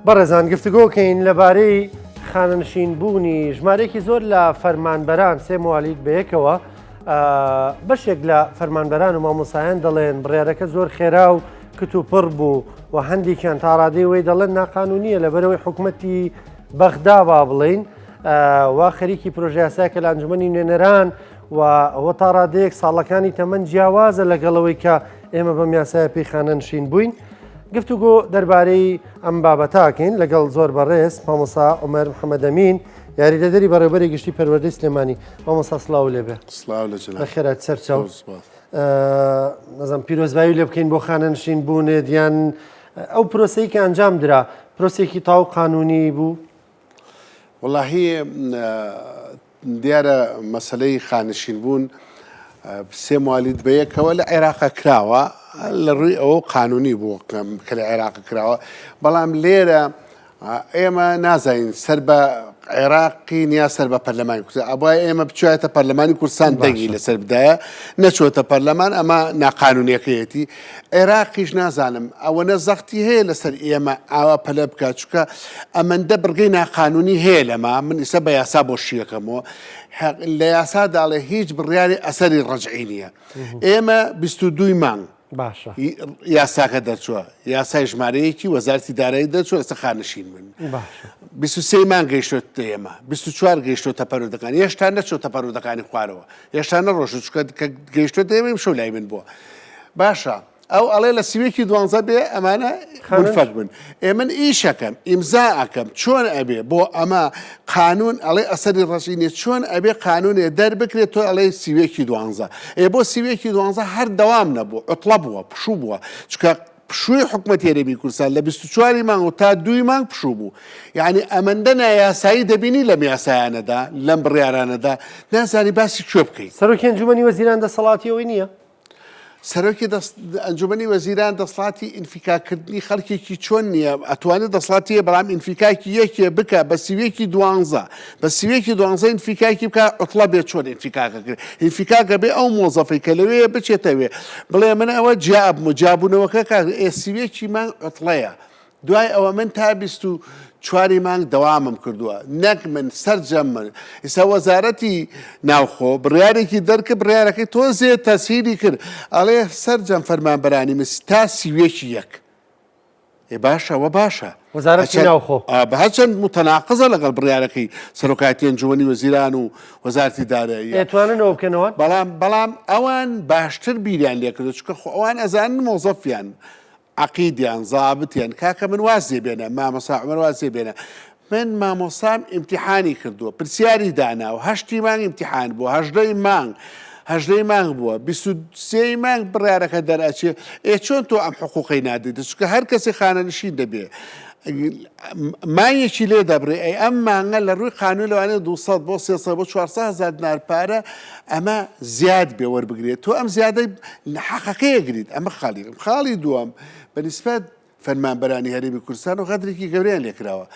بەڕێزان گفتوگۆکەین لەبارەی خانەنشین بوونی ژمارەیەکی زۆر لە فەرمانبەران سێ موالید بەیەکەوە بەشێک لە فەرمانبەران و مامۆسایان دەڵێن بڕیارەکە زۆر خێرا و کتوپڕ بوو و هەندێکیان تاڕادەی وەی دەڵێن ناقانونیە لەبەرەوەی حکومەتی بەغدا با بڵین وا خەریکی پرۆژیاساکە لە ئەنجومەنی نوێنەران و ئەوە تا ڕادەیەک ساڵەکانی تەمەن جیاوازە لەگەڵەوەی کە ئێمە بەم یاسایە پێی خانەنشین بووین. گفتوگۆ دەربارەی ئەم بابەتاکەین لەگەڵ زۆر بەڕێز مامۆسا عومەر محەممەدەمین یاریدەدەری بەڕێوبەری گشتی پەروەردەی سلێمانی مامۆسا سڵاو لێبێ سڵاو لە جەناب بەخێرات سەرچاو نەزانم پیرۆزبایی لێ بکەین بۆ خانەنشین بوونێت یان ئەو پرۆسەی کە ئەنجام درا پرۆسێکی تاو قانونی بوو وەڵاهی دیارە مەسەلەی خانشین بوون سێ موالید بەیەکەوە لە عێراقە کراوە لە ڕووی ئەوە قانونی بوو کە لە عێراق کراوە بەڵام لێرە ئێمە نازانین سەر بە عێراقی نیا سەر بە پەرلەمانی کوردستان ئەبوایە ئێمە بچوایەتە پەرلەمانی کوردستان دەنگی لەسەر بدایە نەچۆتە پەرلەمان ئەمە ناقانونیەکەیەتی عێراقیش نازانم ئەوەنە زەختی هەیە لەسەر ئێمە ئاوا پەلە بکات چکە ئەمەندە بڕگەی ناقانونی هەیە لەما من ئیسە بە یاسا بۆ شیەکەمەوە لە یاسا داڵێ هیچ بڕیاری ئەسەری ڕەجعی نییە ئێمە 22 مانگ باشە. یاساکە دەرچووە یاسای ژمارەیەکی وەزارتی دارایی دەرچووە ئێستا خانشین بوون باشە. 23 مانگ گەیشتۆتە ئێمە 24 گەیشتۆتە پەروەردەکان هێشتا نەچۆتە پەروەردەکانی خوارەوە هێشتا نەڕۆشت چونکە کە گەیشتۆتە ئێمە ئیمشەو لای من بووە باشە ئەو ئەڵێ لە سیوێکی دوانزە بێ ئەمانە منفەک بن ئێ من ئیشەکەم ئیمزا ئەکەم چۆن ئەبێ بۆ ئەمە قانون ئەڵێ ئەسەری ڕەشی نیە چۆن ئەبێ قانونێ دەربکرێت تۆ ئەڵێ سیوێکی دوانزە ئێ بۆ سیوێکی دوانزە هەر دەوام نەبوو عوتڵە بووە پشوو بووە چونکە پشووی حکومەتی هەرێمی کوردستان لە 24 مانگ و تا دووی مانگ پشوو بوو یعنی ئەمەندە نایاسایی دەبینی لەم یاسایانەدا لەم بڕیارانەدا نازانی باسی کوێ بکەیت. سەرۆکی ئەنجومەنی وەزیران دەسەڵاتی ئەوەی نییە؟ سەرۆکی ئەنجومەنی وەزیران دەسڵاتی ئینفیکاکردنی خەڵکێکی چۆن نییە ئەتوانێت دەسڵاتی هەیە بەڵام ئینفیکاکی یەکێ بکە بە سیوێکی دوانزە بە سیوێکی دوانزە ئینفیکاکی بکە عوتڵە بێ چۆن ئینفیکاکە کرد ئینفیکاکە بێ ئەو مۆزەفەی کە لەوێ بچێتەوێ بڵێ من ئەوە جیابم و جیابوونەوەکە کە ئێ سیوێکی مانگ عوتڵەیە دوای ئەوە من تا 24 ی مانگ دەوامم کردووە نەک من سەرجەم من ئیستا وەزارەتی ناوخۆ بڕیارێکی دەرکرد بڕیارەکەی تۆزێ تەسهیلی کرد ئەڵێ سەرجەم فەرمانبەرانی من تا سیویەکی یەک ئێ باشە وە باشە وەزارەتی ناوخۆ هەرچەند متەناقزە لەگەڵ بڕیارەکەی سەرۆکایەتی ئەنجومەنی وەزیران و وەزارەتی دارایی ئەتوانن ئەوە بکەنەوە بەڵام بەڵام ئەوان باشتر بیریان لێکردو چونکە خۆ ئەوان ئەزانن مۆزەفیان عەقید یان زابت یان کاکە من واز لێ بێنە مامۆستا عومەر واز لێ بێنە من مامۆستام ئیمتیحانی کردووە پرسیاری داناوە هەشتی مانگ ئیمتیحان بووە هەژدەی مانگ هەژدەی مانگ بووە 23 مانگ بڕیارەکە دەرئەچێ ئێ چۆن تۆ ئەم حقوقەی نادەیت چونکە هەر کەسی خانەنشین دەبێ مانگێکی لێ دەبڕێ ئەی ئەم مانگە لە ڕووی قانون لەوانەیە 200 بۆ 300 بۆ 400 هەزار دینار پارە ئەمە زیاد بێ وەربگرێت تۆ ئەم زیادەی حەقەکەی ئەگریت ئەمە خاڵی یەکەم خاڵی دووەم بە نیسبەت فەرمانبەرانی هەرێمی کوردستان و غەدرێکی گەورەیان لێکراوە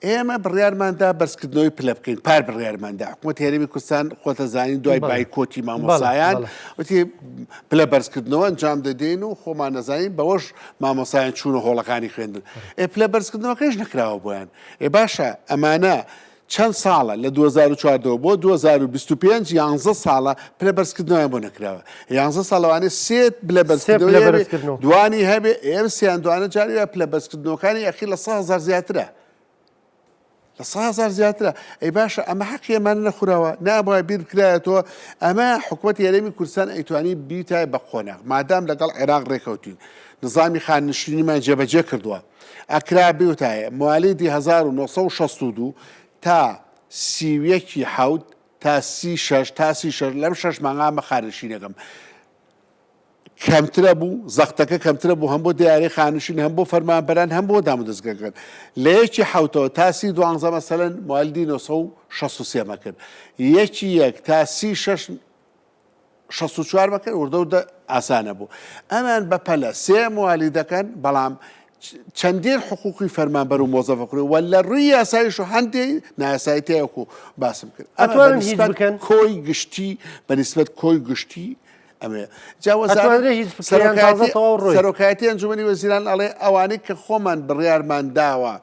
ئێمە بڕیارماندا بەرزکردنەوەی پلە بکەین پار بڕیارماندا حکوومەت هەرێمی کوردستان خۆتەزانین دوای بایکۆتی مامۆسایان وتی پلە بەرزکردنەوە ئەنجام دەدەین و خۆمان نەزانین بەوەش مامۆسایان چوونە هۆڵەکانی خوێندن ئێ پلە بەرزکردنەوەکەش نەکراوە بۆیان ئێ باشە ئەمانە چەند ساڵە لە 2014 بۆ 2025 یانزە ساڵە پلە بەرزکردنەوەیان بۆ نەکراوە یانزە ساڵ لەوانەیە سێ پلە بەرزکردنەوە دوانی هەبێ ئێم سیان دوانە جاری وایە پلە بەرزکردنەوەکانی ئەخیر لە 100 هەزار زیاترە لە 100 هەزار زیاترە ئەی باشە ئەمە حەقی ئەمانە نەخوراوە نابوایە بیر بکرایەتەوە ئەمە حکوومەتی هەرێمی کوردستان ئەیتوانی بیتای بە قۆناغ مادام لەگەڵ عێراق ڕێکەوتین نظامی خاننشینیمان جێبەجێ کردووە ئەکرا بوتایە موالیدی 1962 تا 31 حەوت تا سی شەش تا سی شەش لەم شەش مانگا مە خانشینەکەم کەمترە بوو زەختەکە کەمترە بوو هەم بۆ دیاری خانشین هەم بۆ فەرمانبەران هەم بۆ دامودەزگەکان لە یەکی حوتەوە تا سی دوانزە مەسەلەن موالیدی 963 مە کرد یەکی یەک تا سی شەش 64 مە کرد وردە وردە ئاسانە بوو ئەمان بە پەلە سێ موالیدەکەن بەڵام چەندین حقوقی فەرمانبەر و مۆزەفە خوری و لە ڕووی یاساییش و هەندێ نایاسایی تێیە وەکو باسم کرد ئەمە ئەتوانن هیچ بەنیسبەت بکەن؟ کۆی گشتی بەنیسبەت کۆی گشتی. ئەمەیە جا وەزارەت سەرۆکایەتی ئەنجومەنی وەزیران ئەڵێ ئەوانەی کە خۆمان بڕیارمان داوە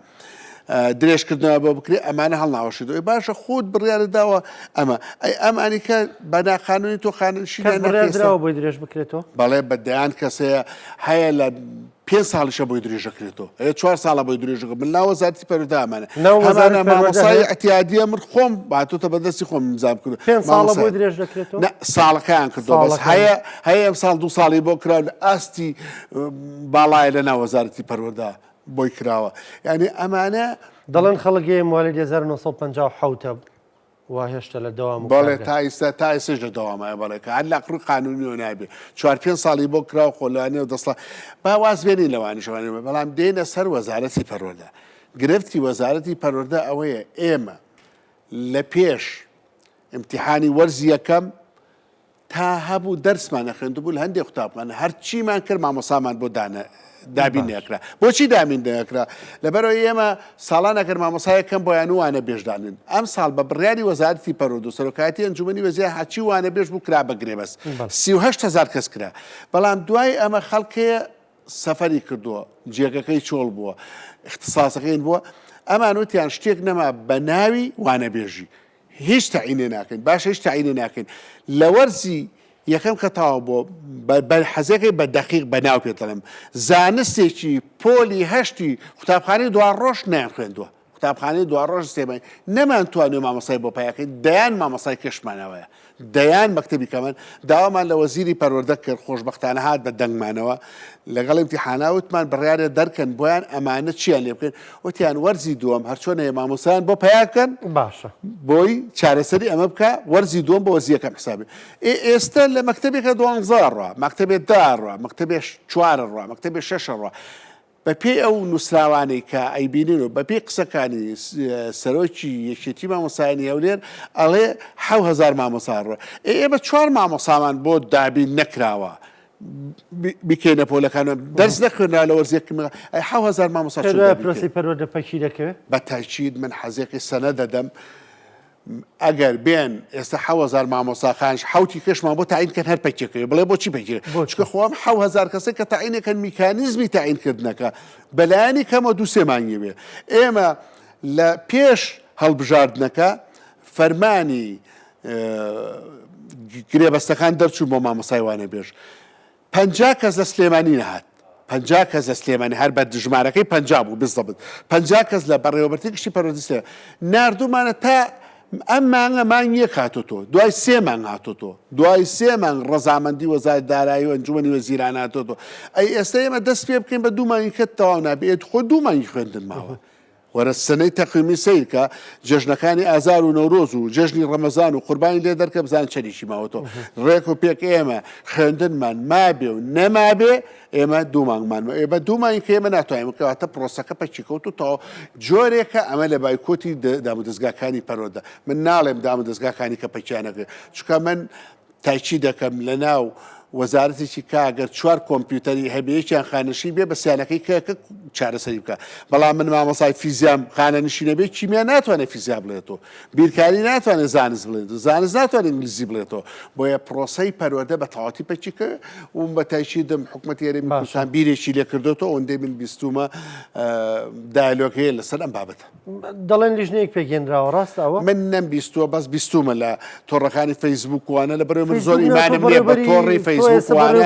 درێژکردنەوە بۆ بکرێ ئەمانە هەڵناوەشێتەوە باشە خۆت بڕیارت داوە ئەمە ئەی ئەمانی کە بە ناقانونی تۆ خانەنشینیان بڕیاردراوە بۆی درێژ بکرێتەوە بەڵێ بە دەیان کەسەیە هەیە لە پێ ساڵیشە بۆی درێژەکرێتەوە ئەیە چوار ساڵە بۆی درێژەکە من ناوە زاتی پەروەردەمانە هەمانە مامۆسای اعتیادیە من خۆم باتوتە بەدەستی خۆم امزام کرد پێ ساڵە بۆی درێژ دەکرێتەوە ساڵەکەیان کردو بەس هەیە هەیە ئەم ساڵ دو ساڵی بۆ کرا لە ئاستی باڵایە لە ناو وەزارەتی پەروەردە بۆی کراوە یعنی ئەمانە دەڵێن خەڵک هەیە موالید 1957 و هێشتا لە دەوام و بەڵێ تا ئیستا تا ئێستاش لە دەوامایە بەڵێ کە هەر لە ڕووی قانونیەوە نابێ چوار پێنج ساڵی بۆ کرا و خۆ لەوانەیە دەسڵا با واز بێنین لەوانیش ئەوانە بەڵام دێنە سەر وەزارەتی پەروەردە گرفتی وەزارەتی پەروەردە ئەوەیە ئێمە لە پێش ئیمتیحانی وەرزی یەکەم تا هەبوو دەرسمان نەخوێندبوو لە هەندێک قوتابخانە هەرچیمان کرد مامۆسامان بۆ دانە دابین نەکرا بۆچی دامین دەکرا لەبەرەوەی ئێمە ساڵان ئەگەر مامۆسایەک کەم بۆیان و وانە بێژدانن ئەم ساڵ بە بڕیاری وەزارەتی پەروەردە و سەرۆکایەتی ئەنجومەنی وەزیران هەرچی وانە بێژ بوو کرا بە گرێبەست 38 هەزار کەس کرا بەڵام دوای ئەمە خەڵکێ سەفەری کردووە جێگەکەی چۆڵ بووە اختصاصەکەی بووە ئەمان وتیان شتێک نەما بە ناوی وانەبێژی هیچ تەعینێ ناکەین باشە هیچ تەعینێ ناکەین لە وەرزی یەکەم کە تەواو بۆ بە حەزەکەی بە دەقیق بە ناو پێت دەڵێم زانستێکی پۆلی هەشتی قوتابخانەی دواڕۆژ نەیان خوێندووە قوتابخانەی دواڕۆژ سلێمانی نەمانتوانیوە مامۆستای بۆ پایەکەین دەیان مامۆستای کێشمانەوەیە دەیان مەکتەبی کەمەن داوامان لە وەزیری پەروەردە کرد خۆشبەختانە هات بە دەنگمانەوە لەگەڵ ئیمتیحانا وتمان بڕیارێ دەرکەن بۆیان ئەمانە چیان لێ بکەن وتیان وەرزی دووەم هەرچۆن هەیە مامۆستایان بۆ پەیا بکەن باشە بۆی چارەسەری ئەمە بکە وەرزی دووەم بۆ وەرزی یەکەم حسابی ئێ ئێستا لە مەکتەبێکە دوانزە ڕوا مەکتەبێ دە ڕوا مەکتەبێ چوارە ڕوا مەکتەبێ شەشە ڕوا بەپێی ئەو نووسراوانەی کە ئەیبینین و بەپێی قسەکانی سەرۆکی یەکێتی مامۆستایانی هەولێر ئەڵێ 7000 مامۆستا ڕۆ ئێ ئێمە چوار مامۆسامان بۆ دابین نەکراوە بیکەینە پۆلەکان دەرس نەخوێنرا لە وەرزی یەکەم ئەی 7000 مامۆستا چۆن پێت وایە پرۆسەی پەروەردە پەکی دەکەوێت؟ بە تاکید من حەزێکی سەنە دەدەم ئەگەر بێن ئێستا حەوهەزار مامۆستا خانش حەوتی کەشمان بۆ تاین کەن هەر پەکێکەوە بڵێ بۆچی پەکێ چکە خۆم حەوهەزار کەسێک کە تاینەکەن میکانیزمی تاینکردنەکە بەلایەنی کەمە دوو سێ مانگی بێ ئێمە لە پێش هەڵبژاردنەکە فەرمانی گرێبەستەکان دەرچوو بۆ مامۆسای وانەبێژ 50 کەس لە سلێمانی نەهات 50 کەس لە سلێمانی هەر بە ژمارەکەی 50 بوو بالضبط 50 کەس لە بەڕێوەبەرتی گشتی پەروەردەی سلێمانی ناردوومانە تا ئەم مانگە مانگ یەک هاتۆتۆ دوای سێ مانگ هاتۆتۆ دوای سێ مانگ ڕەزامەندی وەزارەت دارایی و ئەنجومەنی وەزیران هاتۆتۆ ئەی ئێستا ئێمە دەست پێ بکەین بە دوو مانگی کە تەواو نابێت خۆ دوو مانگی خوێندن ماوە وەرە سنەی تەقویمی سەیر کە جەژنەکانی ئازار و نەورۆز و جەژنی ڕەمەزان و قوربانی لێ دەرکە بزان چەنیشی ماوەتەوە ڕێک و پێک ئێمە خوێندنمان مابێ و نەمابێ ئێمە دوو مانگمان ئێمە دوو مانگی کە ئێمە ناتوانین کەواتە پرۆسەکە پەکی کەوت و تەواو جۆرێکە ئەمە لە بایکۆتی دامودەزگاکانی پەروەردە من ناڵێم دامودەزگاکانی کە پەکیانەکە چونکە من تاکی دەکەم لەناو وەزارەتێکی کا گەر چوار کۆمپیوتەری هەبێ یەکیان خانەنشین بێ بە سیانەکەی کە کە چارەسەری بکە بەڵام من مامۆسای فیزیام خانەنشینە بێ کیمیا ناتوانێت فیزیا بڵێتەوە بیرکاری ناتوانێت زانست بڵێت زانست ناتوانێت ئینگلیزی بڵێتەوە بۆیە پرۆسەی پەروەردە بە تەواوەتی پەکی کە و بە تاکیدم حکومەتی هەرێمی کوردستان بیرێکی لێ کردۆتەوە ئەوەندەی من بیستومە دایالۆگ هەیە لەسەر ئەم بابەتە. دەڵێن لیژنەیەک پێکهێنراوە ڕاستە ئەوە؟ من نەمبیستووە بەس بیستوومە لە تۆڕەکانی فەیسبوک وانە لە بەرەوەی من زۆر ئیمانم نییە بە تۆڕی فەیسبوک وانە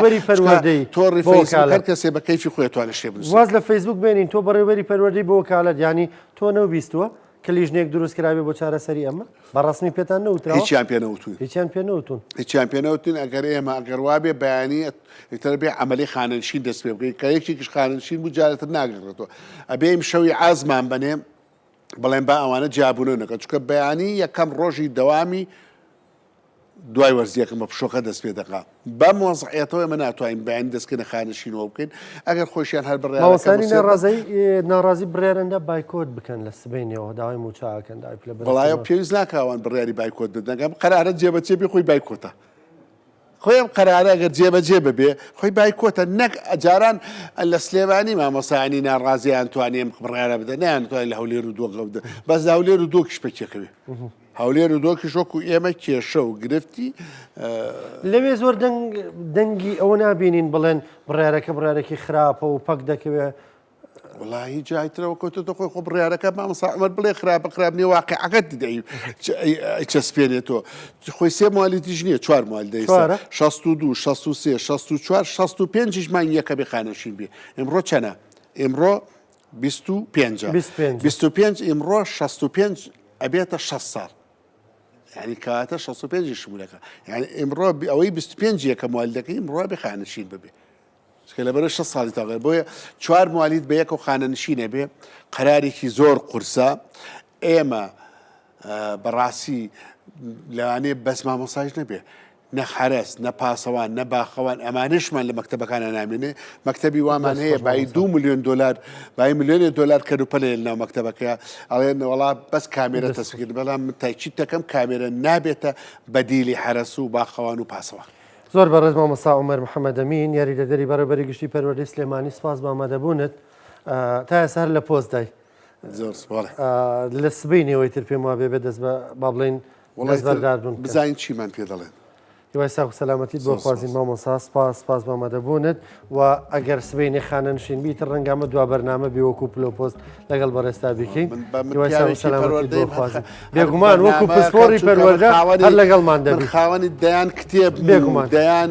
تۆڕی فەیسبوک هەر کەسێ بە کەیفی خۆی توانێت شتێ بنووسێت. واز لە فەیسبوک بێنین تۆ بەڕێوەبەری پەروەردەی بۆ وەکالەت یانی تۆ نەوبیستووە کە لیژنەیەک دروست کرابێ بۆ چارەسەری ئەمە؟ بە ڕەسمی پێتان نەوتراوە؟ هیچیان پێ نەوتوین. هیچیان پێ نەوتون. هیچیان پێ نەوتین ئەگەر ئێمە ئەگەر وابێ بەیانی ئیتر بێ عەمەلی خانەنشین دەست پێ بکەین کە یەکێکیش خانەنشین بوو جارێتر ناگەڕێتەوە ئەبێ ئیم شەوی عازمان بەنێ بڵێن با ئەوانە جیابوونەوە نەکەن چونکە بەیانی یەکەم ڕۆژی دەوامی دوای وەرزیەکەم بە پشۆکە دەست پێ دەکا بەم وەزعیەتەوە ئێمە ناتوانین بەیانی دەستکردە خانەنشینەوە بکەین ئەگەر خۆشیان هەر بڕیارەکە مامۆستایانی بۆ سێ ناڕازی ناڕازی بڕیارەندا بایکۆت بکەن لە سبەینێەوە داوای مووچە ئەکەن داوای پلە وەڵایە بەرزکردنەوە پێویست ناکا ئەوان بڕیاری بایکۆت بدەن ئەم قەرارە جێبەجێ بێ خۆی بایکۆتە خۆی ئەم قەرارە گەر جێبەجێ ببێ خۆی بایکۆتە نەک جاران لە سلێمانی مامۆستایانی ناڕازیان توانی ئەم بڕیارە بدەن نەیانتوانی لە هەولێر و دۆک بدەن بەس لە هەولێر و دۆکیش پەکیەکەوێ. هەولێر و دۆکیش وەکو ئێمە کێشە و گرفتی لەوێ زۆر دەنگ دەنگی ئەوە نابینین بڵێن بڕیارەکە بڕارێکی خراپە و پەک دەکەوێ. وڵی جایترەوە کەوتۆتە خۆی خۆ بڕیارەکە مامۆستا عومەر بڵێ خراپە خراپ نیە واقعەکە دەی چەسپێنێتەوە خۆی سێ موالیدیش نییە چوار موالید چوارە؟ 62 63 64 65 یش مانگ یەکە بێ خانەشین بێ ئمڕۆ چەنە ئمڕۆ 25 25. 25 ئمڕۆ 65 ئەبێتە 60 ساڵ یعنی کەواتە 65 شمولەکە یعنی ئمڕۆ ئەوەی 25 یەکە موالیدەکەی ئمڕۆ بێ خانەشین ببێ چونکە لەبەرە 60 ساڵی تاقە بۆیە چوار موالید بە یەکەوە خانەنشینە بێ قەرارێکی زۆر قورسە ئێمە بەڕاستی لەوانەیە بەس مامۆسایش نەبێ نە حەرەس نە پاسەوان نە باخەوان ئەمانشمان لە مەکتتەبەکانە نامێنێ مەکتتەبی وامان هەیە بای دو میلیۆن دلار بای میلیۆنێ دلار کەلوپەلێ ناو مەکتتەبەکە ئەڵێن وڵا بەس کامێرە تەسکرد بەڵام تاچی دەکەم کامێرە نابێتە بەدیلی حەرەس و باخەوان و پاسەوان. زۆر بەڕێز مامۆستا عومەر محەمەدەمین یاریدەدەری بەڕێوەبەری گشتی پەروەردەی سلێمانی سپاس بە ئامادەبوونت تا ئێستا هەر لە پۆستدای. زۆر سپاس. لە سبەینێوەی تر پێم وابێ بێ دەست بە با بڵێین دەستبەردار بوون بکەن. بزانین چیمان پێ دەڵێن. هیوای ساغ و سەلامەتیت بۆ خوازین مامۆستا سپاس سپاس بە ئامادەبوونت و ئەگەر سبەینێ خانەنشین بی تر ڕەنگە ئەمە دوا بەرنامە بی وەکو پلۆپۆست لەگەڵ بەڕێزتا بیکەین هیوای ساغ و سەلامەتیت بۆ خوازین بێگومان وەکو پسپۆڕی پەروەردە هەر لەگەڵمان دەبی خاوەنی دەیان کتێب بێگومان دەیان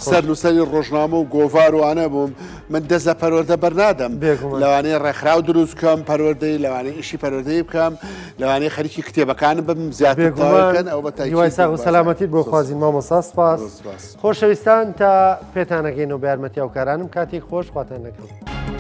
سەرنووسەری ڕۆژنامە و گۆڤار و ئانە بووم من دەست لە پەروەردە بەرنادەم لەوانەیە ڕێکخراو دروست بکەم پەروەردەی لەوانەیە ئیشی پەروەردەی بکەم لەوانەیە خەریکی کتێبەکانم بم زیاتر تەواوکەن ئەو بە تاکید هیوای ساغ و سەلامەتیت بۆ خوازین مامۆستا سپاس خۆشەویستان تا پێتانەگەینەوە بە یارمەتی هاوکارانم کاتێک خۆش خواتان لەگەڵ.